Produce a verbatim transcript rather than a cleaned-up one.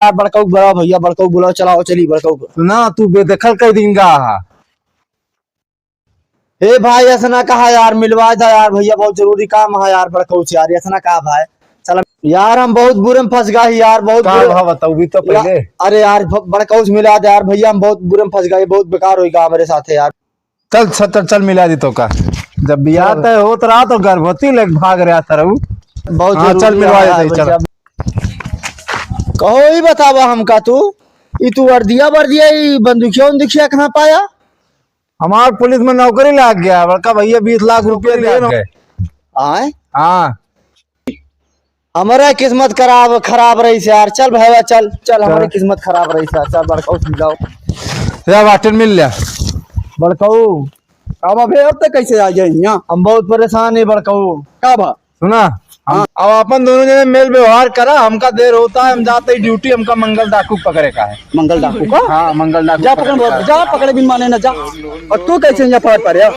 यार बड़कऊ बुलाओ भइया, बड़कऊ बुलाओ, चलाओ चली बड़कऊ। ना तू बेदखल कइ दिन गा हा। ए भाई, ऐसा ना कहा यार, मिलवा दा यार भइया, बहुत जरूरी काम है यार बड़कऊ से यार, ऐसा ना कहा भाई। चला यार, हम बहुत बुरे में फँस गए यार, बहुत का बुरे। भा बताऊ भी तो या-, पहिले। अरे यार, भ-, बड़कऊ से मिला दे यार भइया, हम बहुत बुरे में फँस गए, बहुत बेकार होइगा हमरे साथ यार। चल, चल, चल, चल, मिला दी तो का। जब बियाह चल। तय होत रहा तो गर्भवती लेके भाग रहा था रहू। बहुत हाँ, जरूरी चल, मिलवा है देते, यार चल। भइया। कहो ही बतावा हमका तू, ई तू वर्दिया वर्दिया, ई बंदूकिया उंदूकिया कहाँ पाया? हमार पुलिस में नौकरी लाग गया, बड़का भइया बीस लाख रुपया दे रहे। आए? हाँ। हमारा किस्मत खराब, खराब रही से यार। चल भैया, चल, चल, हमारी चल। किस्मत खराब रही से यार। चल, बड़कऊ से मिलाओ। या बाटन मिल लिया। बड़कऊ। अब अबे अब तक कैसे आ गए यहाँ? हम बहुत परेशान है बड़कऊ। का बा? सुना, हम, हाँ। अब अपन दोनों जने मेल व्यवहार करा, हमका देर होता है, हम जाते ही ड्यूटी, हमका मंगल डाकू पकड़े का है। मंगल डाकू का? हाँ, मंगल डाकू जा पकड़े पकड़, का है। जा पकड़े बिन माने ना जा। और तू कैसे यहाँ पकड़ पा रहे हो?